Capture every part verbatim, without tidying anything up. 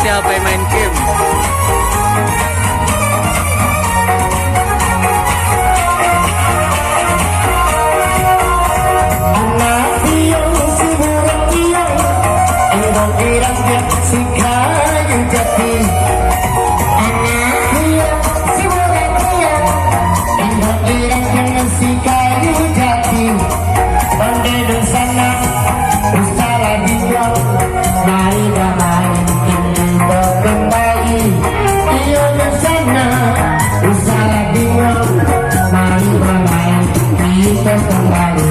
Siapa yang main game? Anak piang si burak piang, urang irang piang si kayu jati. Anak piang si burak piang, urang irang piang si kayu jati. Pandai dunsanak, usahlah bingung, mari bamain kini kembali. Iyo dunsanak, usahlah bingung, mari bamain kito kembali.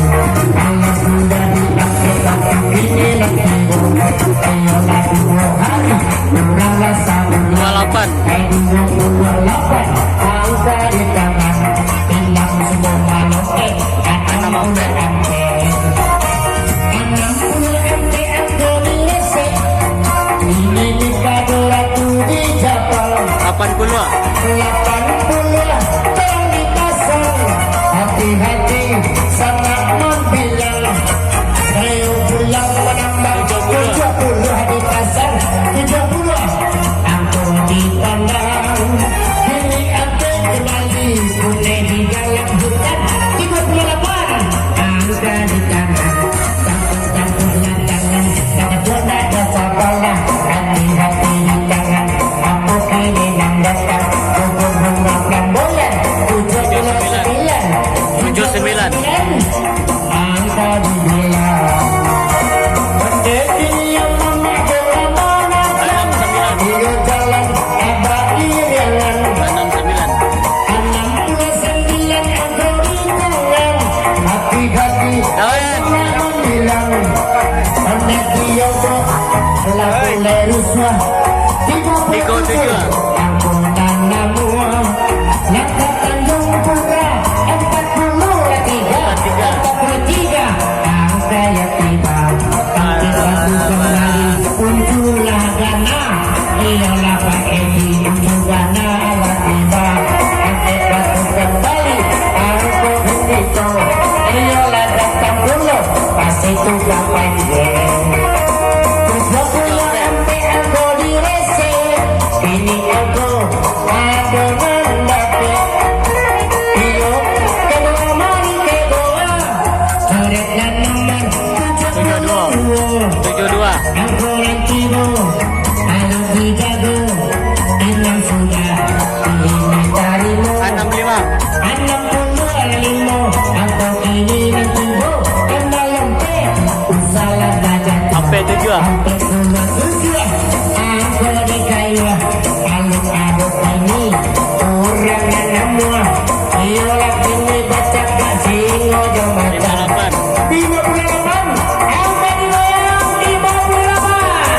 Alah sudah dipakai batu kini lah tibo. Iyo lah duo hari, urang lah sabulan. Dua lapan. Eh, duo puluah lapan, angka di tangan. Bilang sudah maloket, eh, anam puluah ampek. Anam puluah ampek angko di resek. Ini ni kado ratu di Japang. Lapan puluah. Lapan puluah tolong dipasang. Hati-hati sanak mambilang. Sayo pulang manambah. Tujuah puluah. Tujuah puluah dipasang. Tujuah puluah. Angko dipandang. Kini angko kembali. Punai di dalam hutan. Tigo puluah lapan. Angka di tangan. Tampuk-tampuklah tangan. Takut ndak ada sabalah. Hati-hati di tangan. Ambo kini nan datang. Bubur bunga flamboyan. Tujuah puluah sembilan. Tujuah sembilan. Angka dibilang. Pandai kini yang mamak bola manakang. Anam sembilan. Iyo jalan abah iriangan. Anam sembilan. Anam puluah sambilan angko di tangan. Hati-hati. Lawan. Nak mambilang. Pandai iyo tu. Lah mulai rusuah. Tigo puluah tujuah. Tigo tujuah. Angko nan namuah. Langkah Tanjung Pura, empat puluh tiga. Empat tiga. Empat puluh tiga. Angka yang tiba. Angka satu kembali. Unculah gana. Iyolah Pak Edi. Uncu gana lah tiba. Angka satu kembali. Angko bendito. Iyolah datang dulu. Pas itu kapan ye? Terus waktu yang sampai angko di resek. Ini angko Ado nan dapek. Iyo, kedua mari kedua. Coret nan nomor tujuah puluah dua. Tujuah dua. Angko nan tibo, alun dijago. Anam sudah, ini tarimo. Anam lima. Anam puluah limo. Angko kini nan tibo. Kambali ampek. Usahlah bajatuah. Ampek tujuah. Ampek puluah tujuah. Angko di kayuah. Alun ado kini urang nan namuah. Iyolah kini bacakak singo jo macan. Lima lapan. Lima puluah lapan. Angka dibayang lima puluah lapan.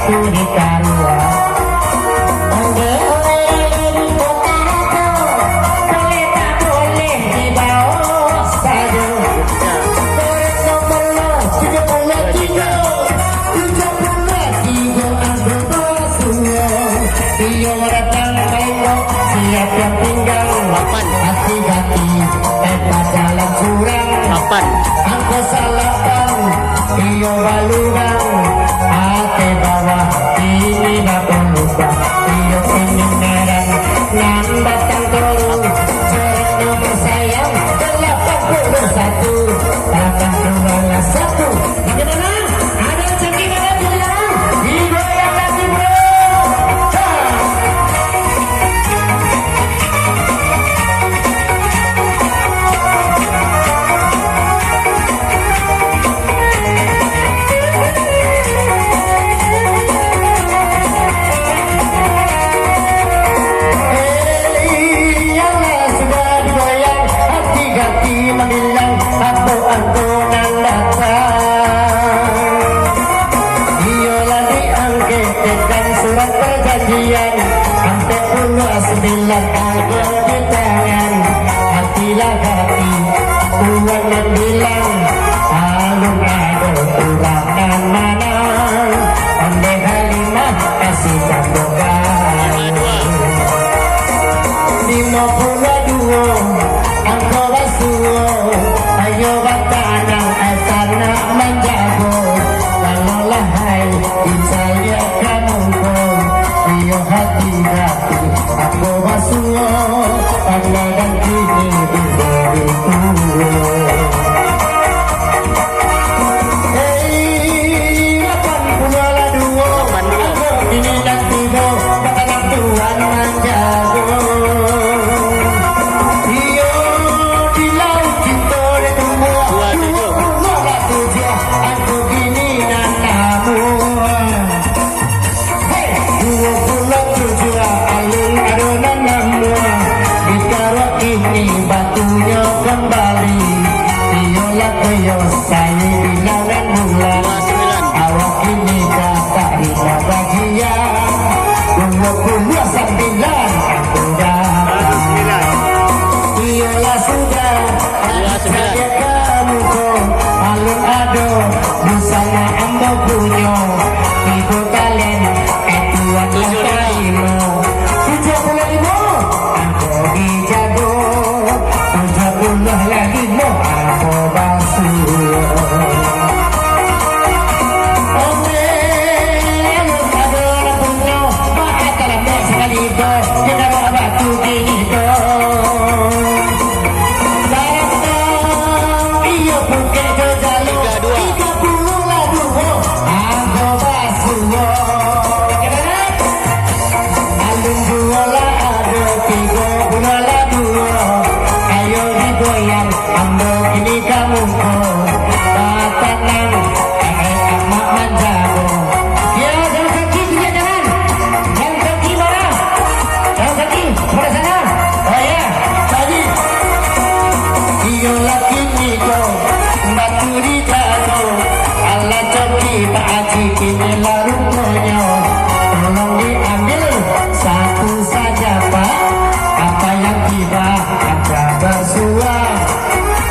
Di karuan. Ondeh-ondeh di kota tu, boleh tak boleh dibawa sajo. Korek nomor lah tujuh puluh tiga, tujuh puluh tiga Agung Basuo. Iyo datang baiko, siap yang pinggang. Lapan. Hati-hati, eh, jalan curang. Lapan. Angko salapan, iyo balubang. Ateh bawah, ini bakolubang. Iyo ini merah, nan batang toru. Corek nomor sayang, delapan puluh satu. Delapan puluh satu. Bagaimana? Ada rezeki mana bilang? Digoyang lagi, bro. Ha. Eh, iyolah sudah digoyang, hati-hati mambilang, angko-angko nan datang. Iyolah diangkek tekan surat parjanjian, ampek puluah sambilan ago di tangan. Hatilah hati, urang nan bilang, alun ado urang nan manang. Ondeh Halimah kasih cando galo. Limo puluah duo, angko basuo, ayo batanang, ai sanak manjago. Kalau lah hai dicaliak ka muko, iyo hati-hati, angko basuo, pandai dan kini diberi tuo. Hei, lapan puluah lah duo. Lapan duo. Angko kini nan tibo, batanang Tuhan manjago. Iyo, di lauik cinto ditumbuah. Dua tujuh. Duo puluah lah tujuah, angko kini nan namuah. Hei, duo puluah tujuah, alun ado nan namuah. Ditaruah kini batunyo kambali. Iyolah koyo sayi bilangan bulan. Dua sembilan. Awak kini ka tarimo gajian. Duo puluah sambilan, angko dah. Dua sembilan. Iyolah sudah. Dua sembilan. Caliak ka muko, alun ado, busana ambo punyo. Tigo talen, eh, Tuan tarimo. Tujuah puluah limo, angko dijago. Tujuah puluah limo, angko basuo. Ondeh, alun ado nan punyo, mako talambek sakali ko, kena batu kini ko. Datang iyo pukek jo jalo. Tiga dua. Tiga puluah lah duo. Angko basuo. Alun juo lah ado tigo puluah lah duo. Ayo digoyang, ambo kini ka muko. Batanang, eh, eh, amak manjago. Yo, jangan sakik, tidak, jangan. Jan Coki marah. Jan Coki, sebelah sana. Oh ya, tadi. Iyo lah kini ko, batu dijago. Alah Coki Pak Haji kini lah ruponyo. Tolong diambil satu saja, Pak. Apa yang tiba akan bersuah.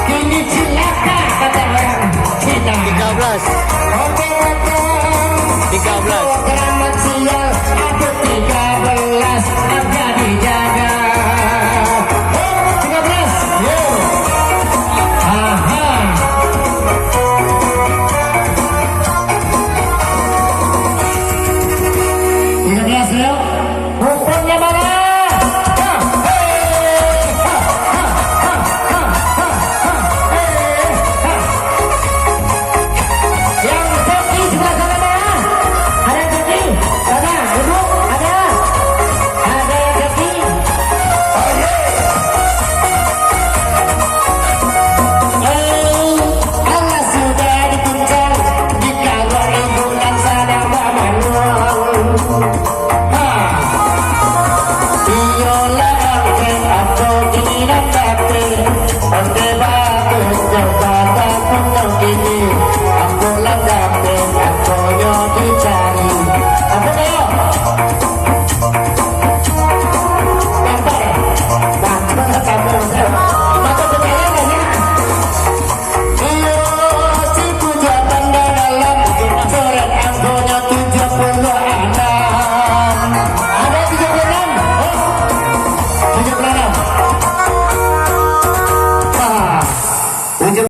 Kini cilaka, kata orang Cina. Tiga belas. Oke, betul. Tiga belas. Keramat sial, ada tiga belas, harga dijaga. Oh, tiga belas. Yo. Aha. Tiga belas, yo.